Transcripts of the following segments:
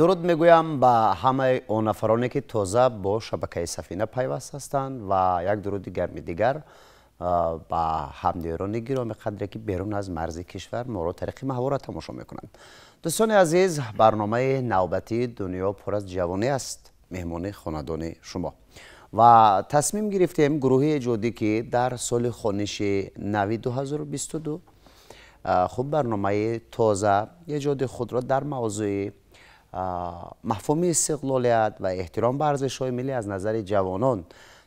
Дуруд мегӯям ба ҳамаи он нафароне, ки тоза бо шабакаи Сафина пайваст ҳастанд, ва як дуруди гарми дигар ба ҳамдиёрони гиромӣ қадре, ки берун аз марзи кишвар моро тариқи маҳвора тамошо мекунанд. Дӯстони азиз, барномаи навбатии «Дунё пур аз ҷавонӣ» аст меҳмони хонадони шумо, ва тасмим гирифтем гурӯҳи эҷодӣ, ки дар соли хониши нави 2022 хуб барномаи тоза эҷоди худро дар мавзӯи мафҳуми истиқлолият ва эҳтиром ба арзишҳои миллӣ аз назари ҷавонон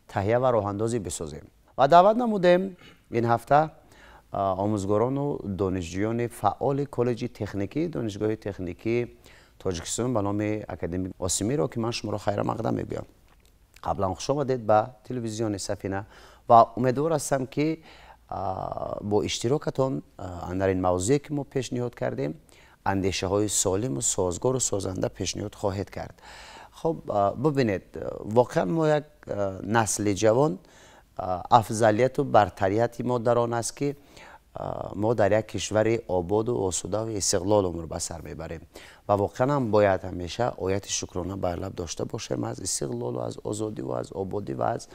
таҳия ва роҳандозӣ бисозем ва даъват намудем ин ҳафта омӯзгорону донишҷӯёни фаъоли коллеҷи техникӣ Донишгоҳи техникии Тоҷикистон ба номи академик Осимиро, ки ман шуморо хайрамақдам мегӯям. Қаблан хуш омадед ба телевизиони Сафина ва умедвор ҳастам, ки бо иштирокатон дар ин мавзӯе, ки мо пешниҳод кардем, андешаҳои солиму созгору созанда пешниҳод хоҳед кард. Хуб, бубинед, воқеан мо як насли ҷавон, афзалияту бартарияти мо дар он аст, ки мо дар як кишвари ободу осудаву истиқлол умр ба сар мебарем ва воқеан ҳам бояд ҳамеша ояти шукрона бар лаб дошта бошем аз истиқлолу аз озодиву аз ободӣ ва аз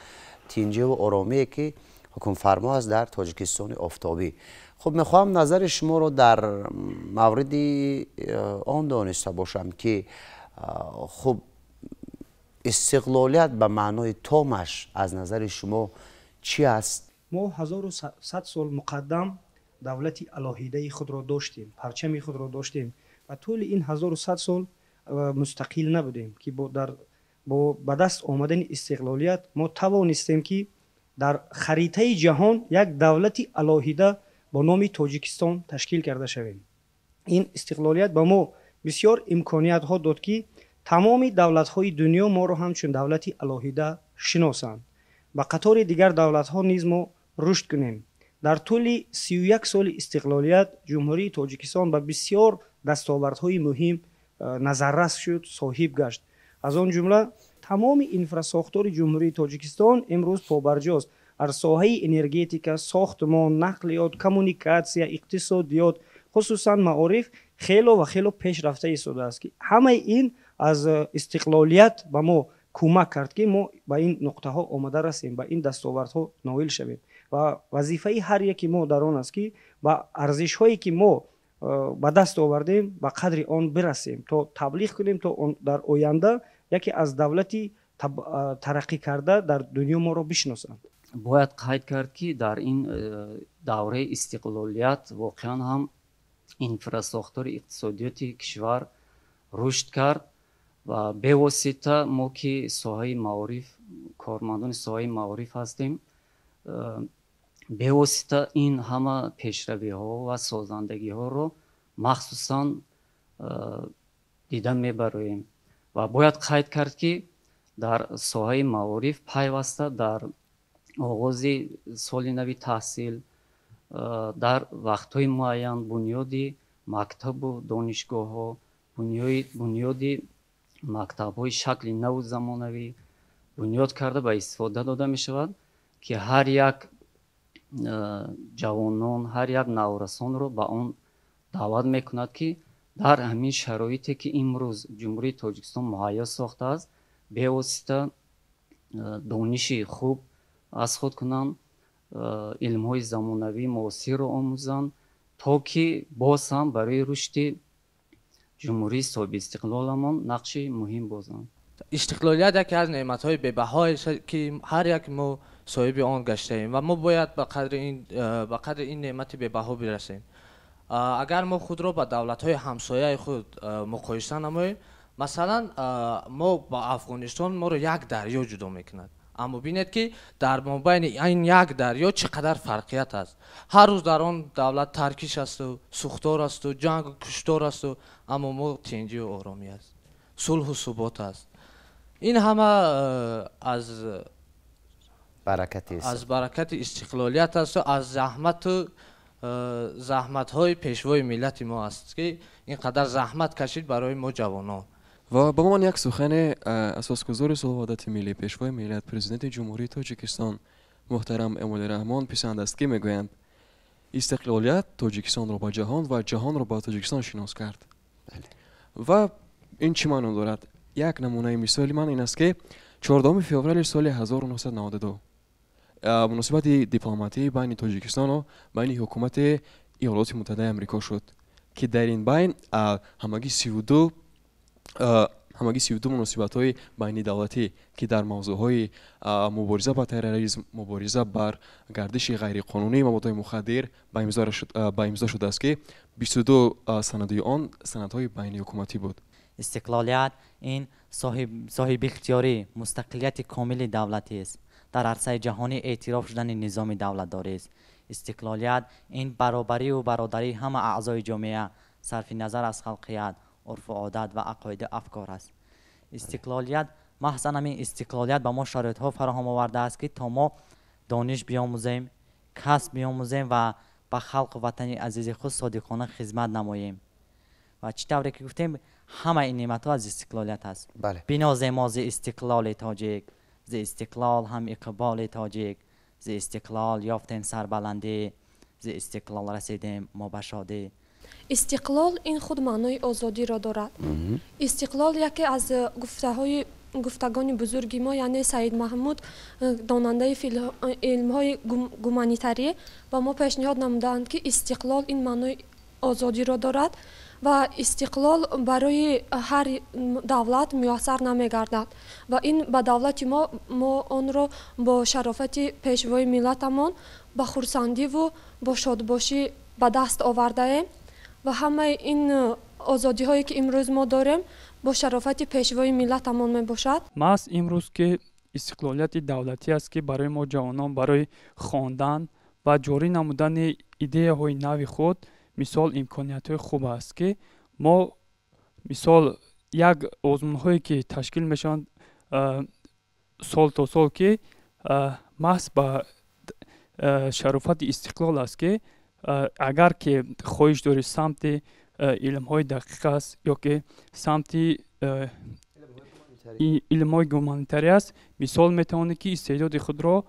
тинҷиву оромие, ки ҳукмфармо аст дар Тоҷикистони офтобӣ. Хуб, мехоҳам назари шуморо дар мавриди он дониста бошам, ки хуб, истиқлолият ба маънои томаш аз назари шумо чӣ аст? Мо 1100 сол муқаддам давлати алоҳидаи худро доштем, парчами худро доштем ва тӯли ин 1100 сол мустақил набудем, ки бо ба даст омадани истиқлолият мо тавонистем, ки дар харитаи ҷаҳон як давлати алоҳида бо номи Тоҷикистон ташкил карда шавем. Ин истиқлолият ба мо бисёр имкониятҳо дод, ки тамоми давлатҳои дунё моро ҳамчун давлати алоҳида шиносанд, ба қатори дигар давлатҳо низ мо рушд кунем. Дар тӯли 31 соли истиқлолият Ҷумҳурии Тоҷикистон ба бисёр дастовардҳои муҳим назаррас шуд, соҳиб гашт. Аз он ҷумла тамоми инфрасохтори Ҷумҳурии Тоҷикистон имрӯз побарҷост. Аз соҳаи энергетика, сохтмон, нақлиёт, коммуникатсия, иқтисодиёт, хусусан маориф хело ва хело пеш рафта истодааст, ки ҳамаи ин аз истиқлолият ба мо кӯмак кард, ки мо ба ин нуқтаҳо омада расем, ба ин дастовардҳо ноил шавем. Ва вазифаи ҳар яки мо дар он аст, ки ба арзишҳое, ки мо ба даст овардем, ба қадри он бирасем, то таблиғ кунем, то дар оянда яке аз давлати тараққӣ карда дар дунё моро бишносанд. Бояд қайд кард, ки дар ин давраи истиқлолият воқеан ҳам инфрасохтори иқтисодиёти кишвар рушд кард ва бевосита мо, ки соҳаи маориф, кормандони соҳаи маориф ҳастем, бевосита ин ҳама пешравиҳо ва созандагиҳоро махсусан дида мебароем. Ва бояд қайд кард, ки дар соҳаи маориф пайваста дар оғози соли нави таҳсил, дар вақтҳои муайян бунёди мактабу донишгоҳҳо, бунёди мактабҳои шакли наву замонавӣ бунёд карда ба истифода дода мешавад, ки ҳар як ҷавонон, ҳар як наврасонро ба он даъват мекунад, ки дар ҳамин шароите, ки имрӯз Ҷумҳурии Тоҷикистон муҳайё сохтааст, бевосита дониши хуб аз худ кунанд, илмҳои замонавии муосирро омӯзанд, то ки боз ҳам барои рушди ҷумҳурии соҳибистиқлоламон нақши муҳим бозанд. Истиқлолият яке аз неъматҳои бебаҳое, ки ҳар як мо соҳиби он гаштаем, ва мо бояд ба қадри ин неъмати бебаҳо бирасем. Агар мо худро ба давлатҳои ҳамсояи худ муқоиса намоем, масалан, мо ба Афғонистон, моро як дарё ҷудо мекунад, аммо бинед, ки дар мобайни ин як дарё чӣ қадар фарқият аст. Ҳар рӯз дар он давлат таркиш асту сӯхтор асту ҷангу куштор асту, аммо мо тинҷию оромӣ аст, сулҳу субот аст. Ин ҳама аз баракати истиқлолият асту аз заҳмату заҳматҳои пешвои миллати мо аст, ки ин қадар заҳмат кашид барои мо, ҷавонон. Ва ба ман як сухане асосгузори сулҳу ваҳдати миллӣ, пешвои миллат, Президенти Ҷумҳурии Тоҷикистон муҳтарам Эмомалӣ Раҳмон писанд аст, ки мегӯянд: «Истиқлолият Тоҷикистонро ба ҷаҳон ва ҷаҳонро ба Тоҷикистон шинос кард». Ва Ин чӣ маъно дорад? Як намунаи мисоли ман ин аст, ки 14 феврали соли 1992 муносибати дипломатӣ байни Тоҷикистону байни ҳукумати Иёлоти Муттаҳидаи Амрико шуд, ки дар ин байн ҳамагӣ 32 муносибатҳои байнидавлатӣ, ки дар мавзӯъҳои мубориза ба терроризм, мубориза бар гардиши ғайриқонунии маводҳои мухаддир ба имзо шудааст, ки 22 санади он санадҳои байниҳукуматӣ буд. Истиқлолият ин соҳибихтиёрӣ, мустақилияти комили давлатист. Дар арсаи ҷаҳонӣ эътироф шудани низоми давлатдорист. Истиқлолият ин баробариву бародарии ҳама аъзои ҷомеа сарфи назар аз халқият, урфу одат ва ақоиду афкор аст. Истиқлолият, маҳзан ҳамин истиқлолият ба мо шароитҳо фароҳам овардааст, ки то мо дониш биомӯзем, касб биомӯзем ва ба халқу ватани азизи худ содиқона хизмат намоем. Ва чӣ тавре ки гуфтем, ҳама ин неъматҳо аз истиқлолият аст. Бинозем мо зи истиқлоли тоҷик, зи истиқлол ҳам иқболи тоҷик, зи истиқлол ёфтем сарбаландӣ, зи истиқлол расидем мо ба шодӣ. Истиқлол ин худ маънои озодиро дорад. Истиқлол яке аз гуфтаҳои гуфтагони бузурги мо, яъне Саид Маҳмуд, донандаи илмҳои гуманитарӣ, ба мо пешниҳод намудаанд, ки истиқлол ин маънои озодиро дорад ва истиқлол барои ҳар давлат муяссар намегардад ва ин ба давлати мо, мо онро бо шарофати пешвои миллатамон ба хурсандиву бо шодбошӣ ба даст овардаем ва ҳамаи ин озодиҳое, ки имрӯз мо дорем, бо шарофати пешвои миллатамон мебошад. Маҳз имрӯз, ки истиқлолияти давлатӣ аст, ки барои мо ҷавонон барои хондан ва ҷорӣ намудани идеяҳои нави худ мисол имкониятҳои хуб аст, ки мо мисол як озмунҳое, ки ташкил мешаванд сол то сол, ки маҳз ба шарофати истиқлол аст, ки агар ки хоҳиш дорӣ самти илмҳои дақиқ аст ё ки самти илмҳои гуманитарӣ аст, мисол метавонӣ, ки истеъдоди худро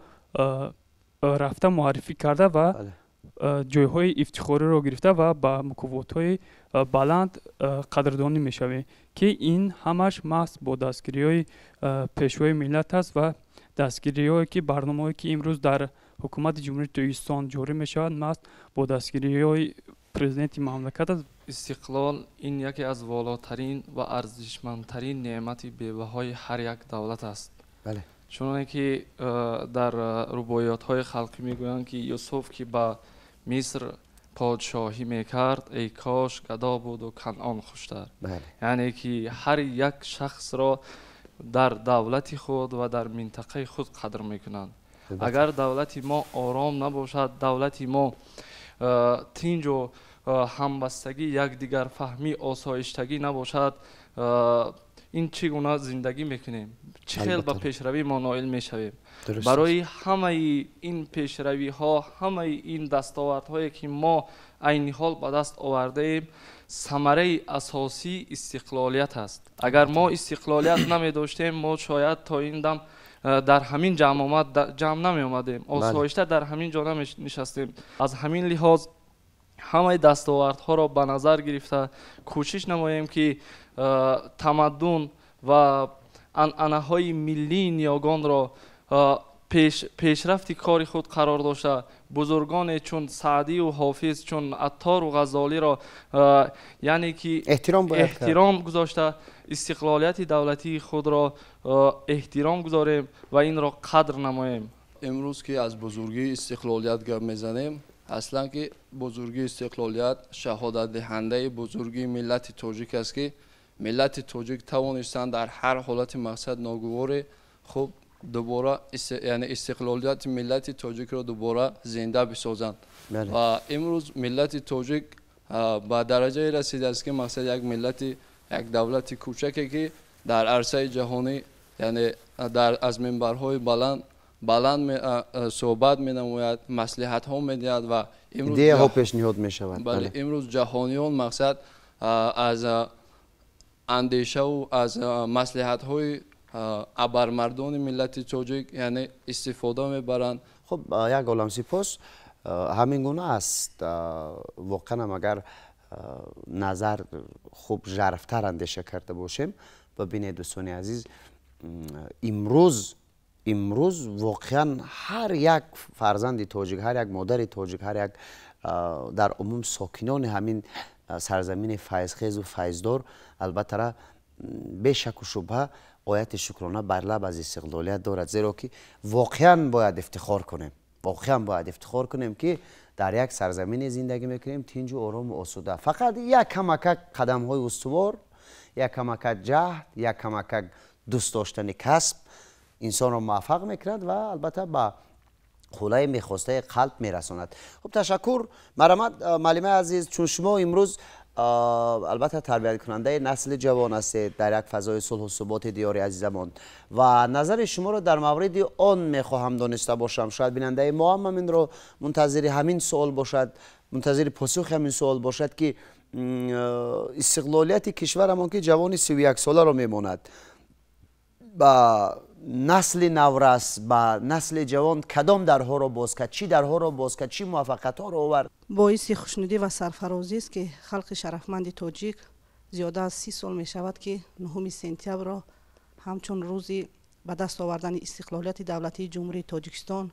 рафта муаррифӣ карда ва ҷойҳои ифтихориро гирифта ва ба мукофотҳои баланд қадрдонӣ мешавӣ, ки ин ҳамаш маҳз бо дастгириҳои пешвои миллат аст ва дастгириҳое, ки барномаҳое, ки имрӯз дар ҳукумати Ҷумҳурии Тоҷикистон ҷорӣ мешавад, маҳз бо дастгириҳои президенти мамлакат аст. Истиқлол ин яке аз волотарин ва арзишмандтарин неъмати бебаҳои ҳар як давлат аст. Чуноне ки дар рубоиётҳои халқӣ мегӯянд, ки Юсуф, ки ба Миср подшоҳӣ мекард, эй кош гадо буду Канъон хуштар. Яъне ки ҳар як шахсро дар давлати худ ва дар минтақаи худ қадр мекунанд. Агар давлати мо ором набошад, давлати мо тинҷу ҳамбастагӣ, якдигарфаҳмӣ, осоиштагӣ набошад, ин чӣ гуна зиндагӣ мекунем, чӣ хел ба пешравӣ мо ноил мешавем? Барои ҳамаи ин пешравиҳо, ҳамаи ин дастовардҳое, ки мо айни ҳол ба даст овардаем, самараи асосӣ истиқлолият аст. Агар мо истиқлолият намедоштем, мо шояд то ин дам дар ҳамин ҷамъомад ҷамъ намеомадем, осоишта дар ҳамин ҷо наменишастем. Аз ҳамин лиҳоз ҳамаи дастовардҳоро ба назар гирифта кӯшиш намоем, ки тамаддун ва анъанаҳои миллии ниёгонро пешрафти кори худ қарор дошта, бузургоне чун Саъдию Ҳофиз, чун Аттору Ғазолиро, яъне ки эҳтиром гузошта, истиқлолияти давлатии худро эҳтиром гузорем ва инро қадр намоем. Имрӯз ки аз бузургии истиқлолият гап мезанем, аслан ки бузургии истиқлолият шаҳодатдиҳандаи бузургии миллати тоҷик аст, ки миллати тоҷик тавонистанд дар ҳар ҳолати мақсад ногуворе хуб дубора, яъне истиқлолияти миллати тоҷикро дубора зинда бисозанд. Ва имрӯз миллати тоҷик ба дараҷае расидааст, ки мақсад як миллати, як давлати кӯчаке, ки дар арсаи ҷаҳонӣ, яъне дар аз минбарҳои баланд баланд суҳбат менамояд, маслиҳатҳо медиҳад ва идеяҳо пешниҳод мешавад. Бале, имрӯз ҷаҳониён мақсад аз андешаву аз маслиҳатҳои абармардони миллати тоҷик, яъне истифода мебаранд. Хуб, як олам сипос. Ҳамин гуна аст. Воқеан ҳам агар назар хуб жарфтар андеша карда бошем. Бибинед, дӯстони азиз, имрӯз воқеан ҳар як фарзанди тоҷик, ҳар як модари тоҷик, ҳар як дар умум сокинони ҳамин сарзамини файзхезу файздор албаттара бешаку шубҳа ояти шукрона бар лаб аз истиқлолият дорад, зеро ки воқеан бояд ифтихор кунем, воқеан бояд ифтихор кунем, ки дар як сарзамине зиндагӣ мекунем тинҷу орому осуда. Фақат як камакак қадамҳои устувор, як камакак ҷаҳд, як камакак дӯст доштани касб инсонро муваффақ мекунад ва албатта ба қуллаи мехостаи қалб мерасонад. Хуб, ташаккур, марҳамат, муаллимаи азиз, чун шумо имрӯз албатта тарбияткунандаи насли ҷавон ҳастед дар як фазои сулҳу суботи диёри азизамон ва назари шуморо дар мавриди он мехоҳам дониста бошам. Шояд бинандаи мо ҳам ҳаминро мунтазири ҳамин суол бошад, мунтазири посухи ҳамин суол бошад, ки истиқлолияти кишварамон, ки ҷавони 31 соларо мемонад, ба насли наврас, ба насли ҷавон кадом дарҳоро боз кард, чӣ дарҳоро боз кард, чӣ муваффақиятҳоро овард? Боиси хушнудӣ ва сарфарозист, ки халқи шарафманди тоҷик зиёда аз 30 сол мешавад, ки 9 сентябрро ҳамчун рӯзи ба даст овардани истиқлолияти давлатии Ҷумҳурии Тоҷикистон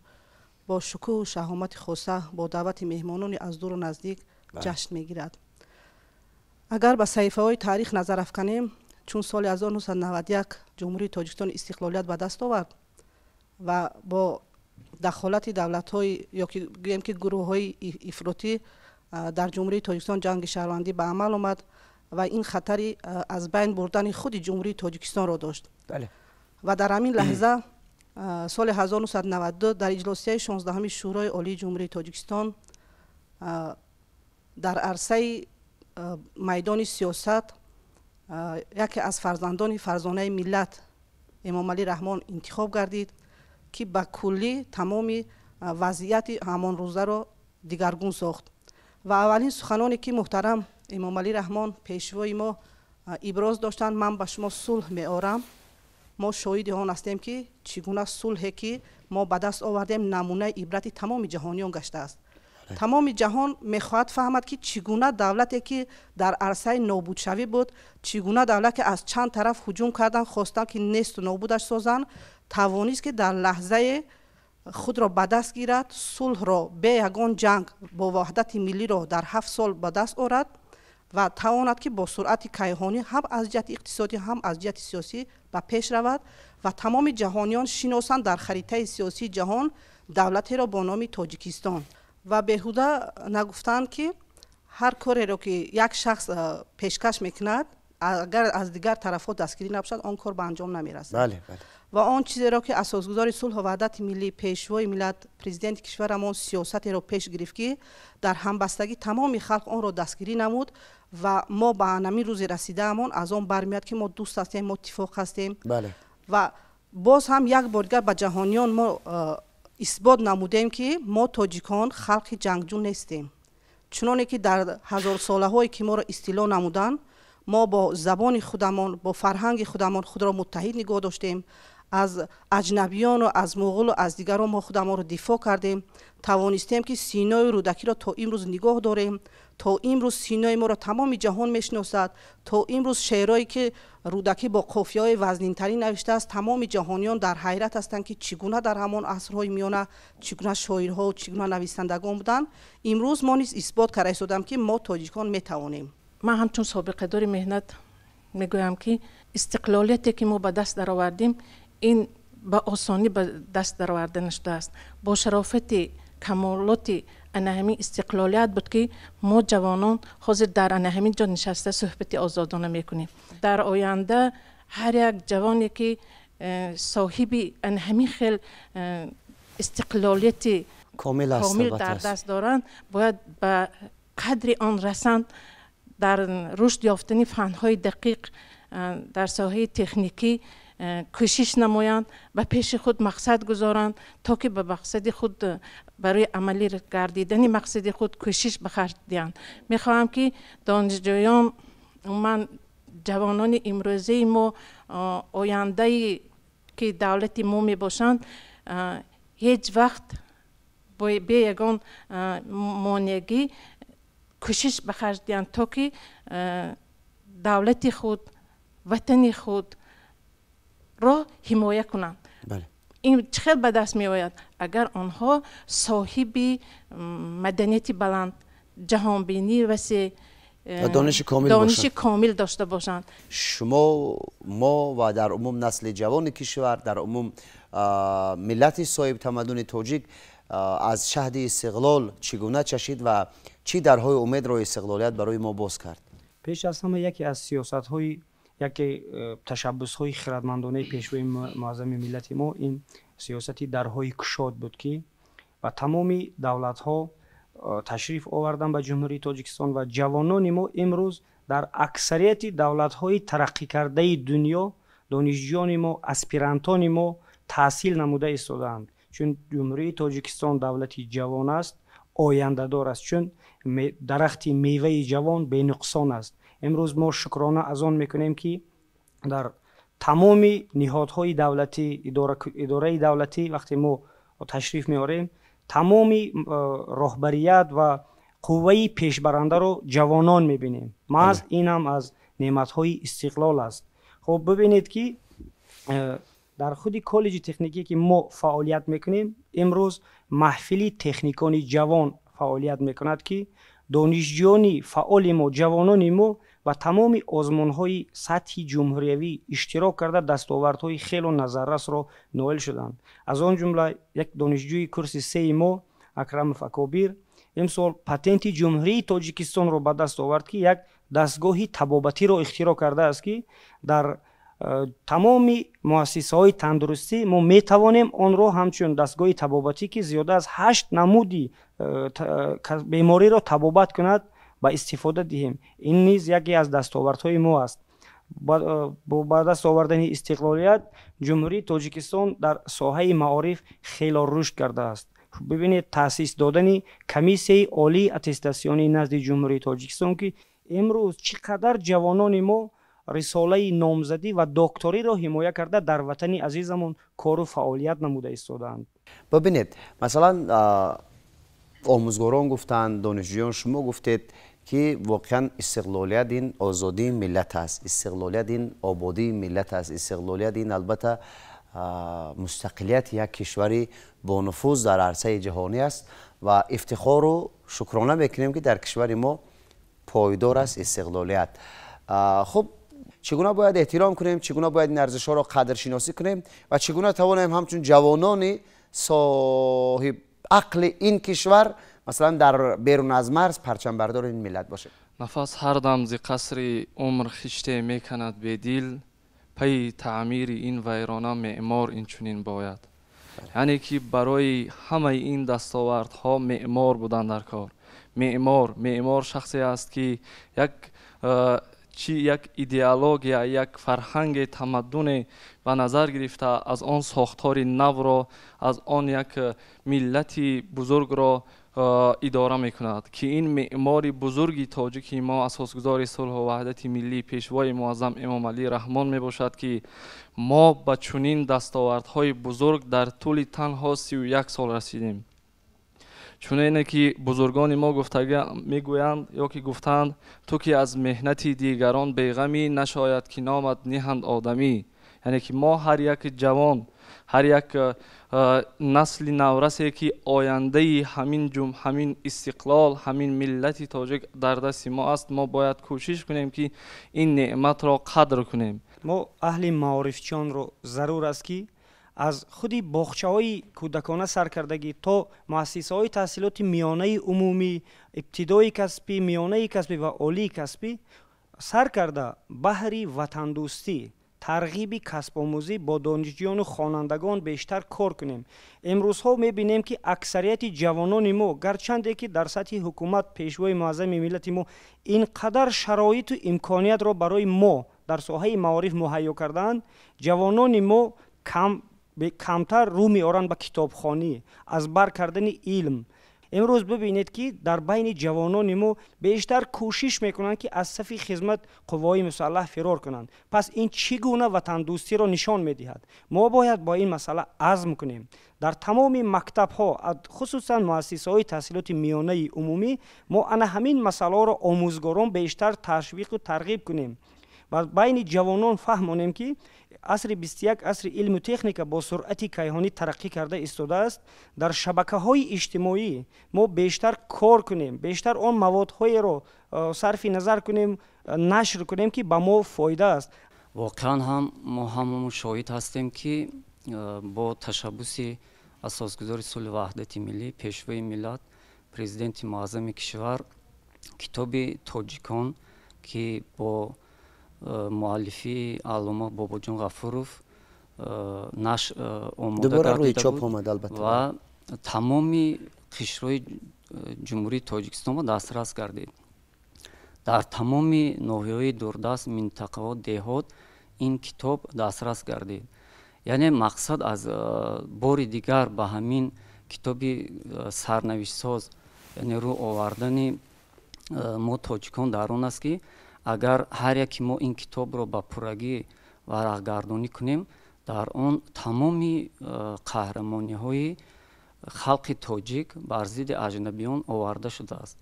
бо шукӯҳу шаҳомати хоса бо даъвати меҳмонони аз дуру наздик ҷашн мегирад. Агар ба саҳифаҳои таърих назар афканем, чун соли 1991 Ҷумҳурии Тоҷикистон истиқлолият ба даст овард ва бо дахолати давлатҳои ё ки гӯем ки гурӯҳҳои ифротӣ дар Ҷумҳурии Тоҷикистон ҷанги шаҳрвандӣ ба амал омад ва ин хатари аз байн бурдани худи Ҷумҳурии Тоҷикистонро дошт. Ва дар ҳамин лаҳза соли 1992 дар иҷлосияи 16-ҳами Шӯрои Олии Ҷумҳурии Тоҷикистон дар арсаи майдони сиёсат яке аз фарзандони фарзонаи миллат Эмомалӣ Раҳмон интихоб гардид, ки ба куллӣ тамоми вазъияти ҳамон рӯзаро дигаргун сохт. Ва аввалин суханоне ки муҳтарам Эмомалӣ Раҳмон пешвои мо иброз доштанд: ман ба шумо сулҳ меорам. Мо шоҳиди он ҳастем, ки чӣ гуна сулҳе ки мо ба даст овардем намунаи ибрати тамоми ҷаҳониён гаштааст. Тамоми ҷаҳон мехоҳад фаҳмад, ки чӣ гуна давлате ки дар арсаи нобудшавӣ буд, чӣ гуна давлат ки аз чанд тараф ҳуҷум карданд, хостанд ки несту нобудаш созанд, тавонист ки дар лаҳзае худро ба даст гирад, сулҳро бе ягон ҷанг бо ваҳдати миллиро дар 7 сол ба даст орад ва тавонад ки бо суръати кайҳонӣ ҳам аз ҷиҳати иқтисодӣ, ҳам аз ҷиҳати сиёсӣ ба пеш равад ва тамоми ҷаҳониён шиносанд дар харитаи сиёсии ҷаҳон давлатеро бо номи Тоҷикистон. Ва беҳуда нагуфтанд, ки ҳар кореро ки як шахс пешкаш мекунад, агар аз дигар тарафҳо дастгирӣ набошад, он кор ба анҷом намерасад. Ва он чизеро ки асосгузори сулҳу ваҳдати миллӣ, пешвои миллат, президенти кишварамон сиёсатеро пеш гирифт, ки дар ҳамбастагӣ тамоми халқ онро дастгирӣ намуд ва мо ба ҳамин рӯзи расидаамон аз он бармеояд, ки мо дӯст ҳастем, мо иттифоқ ҳастем. Ва боз ҳам як бор дигар ба ҷаҳониён мо исбот намудем, ки мо тоҷикон халқи ҷангҷӯ нестем. Чуноне ки дар ҳазорсолаҳое ки моро истило намуданд, мо бо забони худамон, бо фарҳанги худамон худро муттаҳид нигоҳ доштем. Аз аҷнабиёну аз муғулу аз дигарон мо худамонро дифоъ кардем, тавонистем ки Синои Рӯдакиро то имрӯз нигоҳ дорем, то имрӯз Синои моро тамоми ҷаҳон мешиносад, то имрӯз шеърое ки Рӯдакӣ бо қофияҳои вазнинтарин навиштааст, тамоми ҷаҳониён дар ҳайрат ҳастанд, ки чӣ гуна дар ҳамон асрҳои миёна чӣ гуна шоирҳо, чӣ гуна нависандагон буданд. Имрӯз мо низ исбот карда истодам, ки мо тоҷикон метавонем. Ман ҳамчун собиқадори меҳнат мегӯям, ки истиқлолияте ки мо ба даст даровардем, ин ба осонӣ ба даст дароварда нашудааст. Бо шарофати камолоти ана ҳамин истиқлолият буд, ки мо ҷавонон ҳозир дар ана ҳамин ҷо нишаста суҳбати озодона мекунем. Дар оянда ҳар як ҷавоне ки соҳиби ана ҳамин хел истиқлолияти комил дар даст доранд, бояд ба қадри он расанд, дар рушд ёфтани фанҳои дақиқ дар соҳаи техникӣ кӯшиш намоянд, ба пеши худ мақсад гузоранд, то ки ба мақсади худ барои амалӣ гардидани мақсади худ кӯшиш ба харҷ диҳанд. Мехоҳам, ки донишҷӯён, умуман ҷавонони имрӯзаи мо, ояндае ки давлати мо мебошанд, ҳеҷ вақт бе ягон монеагӣ кӯшиш ба харҷ диҳанд, то ки давлати худ, ватани худро ҳимоя кунанд. Ин чӣ хел ба даст меояд? Агар онҳо соҳиби маданияти баланд, ҷаҳонбинии васеъ, дониши комил дошта бошанд. Шумо, мо ва дар умум насли ҷавони кишвар, дар умум миллати соҳибтамаддуни тоҷик аз шаҳди истиқлол чӣ гуна чашид ва чӣ дарҳои умедро истиқлолият барои мо боз кард? Пеш аз ҳама яке аз сиёсатҳои, яке ташаббусҳои хирадмандонаи пешвои муаззами миллати мо ин сиёсати дарҳои кушод буд, ки ба тамоми давлатҳо ташриф овардан ба Ҷумҳурии Тоҷикистон ва ҷавонони мо имрӯз дар аксарияти давлатҳои тараққикардаи дунё донишҷӯёни мо, аспирантони мо таҳсил намуда истодаанд. Чун Ҷумҳурии Тоҷикистон давлати ҷавон аст, ояндадор аст, чун дарахти меваи ҷавон бенуқсон аст. Имрӯз мо шукрона аз он мекунем, ки дар тамоми ниҳодҳои давлатӣ, идораи давлатӣ вақте мо ташриф меорем, тамоми роҳбарият ва қувваи пешбарандаро ҷавонон мебинем. Маҳз ин ҳам аз неъматҳои истиқлол аст. Хуб, бибинед, ки дар худи коллеҷи техникӣ, ки мо фаъолият мекунем, имрӯз маҳфили техникони ҷавон фаъолият мекунад, ки донишҷӯёни фаъоли мо, ҷавонони мо ба тамоми озмунҳои сатҳи ҷумҳуриявӣ иштирок карда, дастовардҳои хело назаррасро ноил шуданд. Аз он ҷумла як донишҷӯи курси сеи мо, Акрамов Акобир, имсол патенти Ҷумҳурии Тоҷикистонро ба даст овард, ки як дастгоҳи табобатиро ихтироъ кардааст, ки дар тамоми муассисаҳои тандурустӣ мо метавонем онро ҳамчун дастгоҳи табобатӣ, ки зиёда аз 8 намуди бемориро табобат кунад, ба истифода диҳем. Ин низ яке аз дастовардҳои мо аст. Бо ба даст овардани истиқлолият Ҷумҳурии Тоҷикистон дар соҳаи маориф хело рушд кардааст. Бибинед, таъсис додани Комиссияи олии аттестатсионии назди Ҷумҳурии Тоҷикистон, ки имрӯз чӣ қадар ҷавонони мо рисолаи номзадӣ ва докториро ҳимоя карда, дар ватани азизамон кору фаъолият намуда истодаанд. Бибинед, масалан, омӯзгорон гуфтанд, донишҷӯён, шумо гуфтед, ки воқеан истиқлолият ин озодии миллат аст, истиқлолият ин ободии миллат аст, истиқлолият ин албатта мустақилияти як кишвари бонуфуз дар арсаи ҷаҳонӣ аст ва ифтихору шукрона мекунем, ки дар кишвари мо пойдор аст истиқлолият. Хуб, чӣ гуна бояд эҳтиром кунем, чӣ гуна бояд ин арзишҳоро қадршиносӣ кунем ва чӣ гуна тавонем ҳамчун ҷавонони соҳиб ақли ин кишвар, масалан, дар берун аз марз парчамбардори ин миллат бошем? Нафас ҳар дам зи қасри умр хиште меканад бедил, пайи таъмири ин вайрона меъмор инчунин бояд. Яъне ки барои ҳамаи ин дастовардҳо меъмор будан дар кор. Меъмор шахсе аст, ки як чи як идеология, як фарҳанги тамаддуне ба назар гирифта, аз он сохтори навро, аз он як миллати бузургро идора мекунад, ки ин меъмори бузурги тоҷики мо, асосгузори сулҳу ваҳдати миллӣ, пешвои муаззам Эмомалӣ Раҳмон мебошад, ки мо ба чунин дастовардҳои бузург дар тӯли танҳо 31 сол расидем. Чуноне ки бузургони мо мегӯянд ё ки гуфтанд: ту ки аз меҳнати дигарон беғамӣ, нашояд ки номат ниҳанд одамӣ. Яъне ки мо ҳар як ҷавон, ҳар як насли наврасе, ки ояндаи ҳамин истиқлол, ҳамин миллати тоҷик дар дасти мо аст, мо бояд кӯшиш кунем, ки ин неъматро қадр кунем. Мо аҳли маорифчиёнро зарур аст, ки аз худи боғчаҳои кӯдакона саркардагӣ то муассисаҳои таҳсилоти миёнаи умумӣ, ибтидои касбӣ, миёнаи касбӣ ва олии касбӣ сар карда, баҳри ватандӯстӣ, тарғиби касбомӯзӣ бо донишҷӯёну хонандагон бештар кор кунем. Имрӯзҳо мебинем, ки аксарияти ҷавонони мо, гарчанде ки дар сатҳи ҳукумат пешвои муаззами миллати мо ин қадар шароиту имкониятро барои мо дар соҳаи маориф муҳайё кардаанд, ҷавонони мо камтар рӯ меоранд ба китобхонӣ, аз бар кардани илм. Имрӯз бибинед, ки дар байни ҷавонони мо бештар кӯшиш мекунанд, ки аз сафи хизмат қувваҳои мусаллаҳ фирор кунанд. Пас ин чӣ гуна ватандӯстиро нишон медиҳад? Мо бояд бо ин масъала азм кунем. Дар тамоми мактабҳо, хусусан муассисаҳои таҳсилоти миёнаи умумӣ, мо ана ҳамин масъалаҳоро омӯзгорон бештар ташвиқу тарғиб кунем ва байни ҷавонон фаҳмонем, ки асри 21 асри илму техника бо суръати кайҳонӣ тараққӣ карда истодааст. Дар шабакаҳои иҷтимоӣ мо бештар кор кунем, бештар он маводҳоеро сарфи назар кунем, нашр кунем, ки ба мо фоида аст. Воқеан ҳам мо ҳамамон шоҳид ҳастем, ки бо ташаббуси асосгузори сулҳу ваҳдати миллӣ, пешвои миллат, президенти муаззами кишвар, китоби тоҷикон, ки бо муаллифии аллома Бобоҷон Ғафуров нашр омода гардида буд ва тамоми қишрҳои Ҷумҳурии Тоҷикистонро дастрас гардид. Дар тамоми ноҳияҳои дурдаст, минтақаҳо, деҳот ин китоб дастрас гардид. Яъне мақсад аз бори дигар ба ҳамин китоби сарнавиштсоз, яъне рӯ овардани мо тоҷикон дар он аст, ки агар ҳар яке мо ин китобро ба пуррагӣ варақгардонӣ кунем, дар он тамоми қаҳрамониҳои халқи тоҷик бар зидди аҷнабиён оварда шудааст.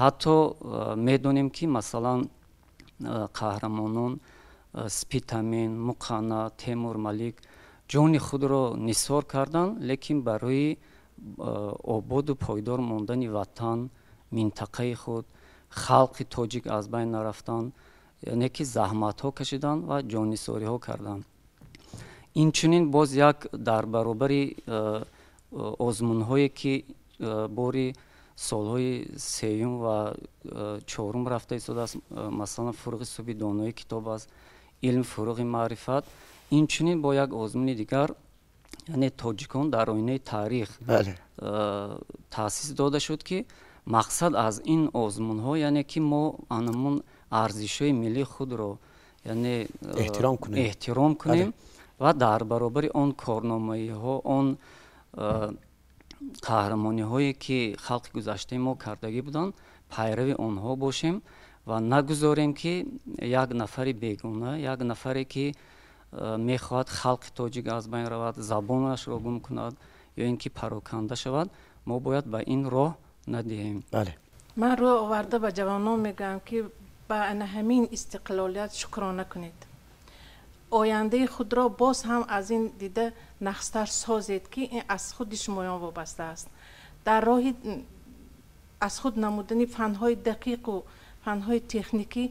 Ҳатто медонем, ки масалан қаҳрамонон Спитамен, Муқана, Темур Малик ҷони худро нисор карданд, лекин барои ободу пойдор мондани ватан, минтақаи худ, халқи тоҷик аз байн нарафтанд, яъне ки заҳматҳо кашиданд ва ҷоннисориҳо карданд. Инчунин боз як дар баробари озмунҳое, ки бори солҳои сеюм ва чорум рафта истодааст, масалан фуруғи субҳи донои китоб аст, илм фуруғи маърифат, инчунин бо як озмуни дигар, яъне тоҷикон дар оинаи таърих таъсис дода шуд, ки мақсад аз ин озмунҳо, яъне ки мо анамун арзишҳои миллии худро, яъне эҳтиром кунем ва дар баробари он корномаиҳо, он қаҳрамониҳое, ки халқи гузаштаи мо кардагӣ буданд, пайрави онҳо бошем ва нагузорем, ки як нафари бегона, як нафаре, ки мехоҳад халқи тоҷик аз байн равад, забонашро гум кунад ё ин ки пароканда шавад, мо бояд ба ин роҳ надиҳем. Ман рӯ оварда ба ҷавонон мегӯям, ки ба ана ҳамин истиқлолият шукрона кунед, ояндаи худро боз ҳам аз ин дида нақстар созед, ки ин аз худи шумоён вобаста аст. Дар роҳи аз худ намудани фанҳои дақиқу фанҳои техникӣ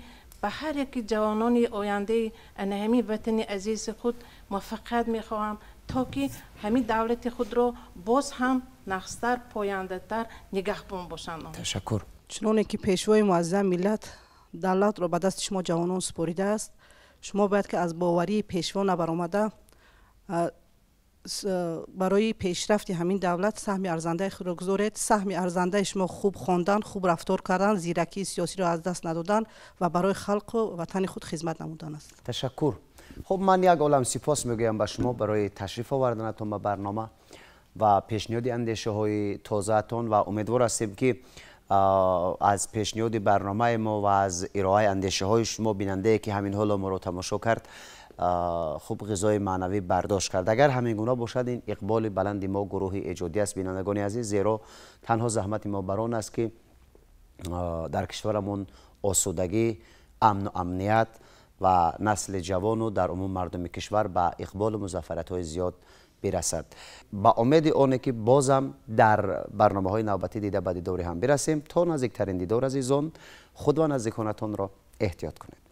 ба ҳар яки ҷавонони ояндаи ана ҳамин ватани азизи худ муваффақият мехоҳам, то ки ҳамин давлати худро боз ҳам нақстар, пояндатар нигаҳбон бошанд. Ташаккур. Чуноне ки пешвои муаззам миллат давлатро ба дасти шумо ҷавонон супоридааст, шумо бояд ки аз боварии пешво набаромада барои пешрафти ҳамин давлат саҳми арзандаи худро гузоред. Саҳми арзандаи шумо хуб хондан, хуб рафтор кардан, зиракии сиёсиро аз даст надодан ва барои халқу ватани худ хизмат намудан аст. Ташаккур. Хуб, ман як олам сипос мегӯям ба шумо барои ташриф оварданатон ба барнома ва пешниҳоди андешаҳои тозаатон ва умедвор ҳастем, ки аз пешниҳоди барномаи мо ва аз ироаи андешаҳои шумо бинандае, ки ҳамин ҳоло моро тамошо кард, хуб ғизои маънавӣ бардошт кард. Агар ҳамин гуна бошад, ин иқболи баланди мо гурӯҳи эҷодӣ аст, бинандагони азиз, зеро танҳо заҳмати мо бар он аст, ки дар кишварамон осудагӣ, амну амният ва насли ҷавону дар умум мардуми кишвар ба иқболу музаффариятҳои зиёд бирасад. Ба умеди оне, ки бозам дар барномаҳои навбатӣ дида ба дидори ҳам бирасем, то наздиктарин дидор, азизон, худ ва наздиконатонро эҳтиёт кунед.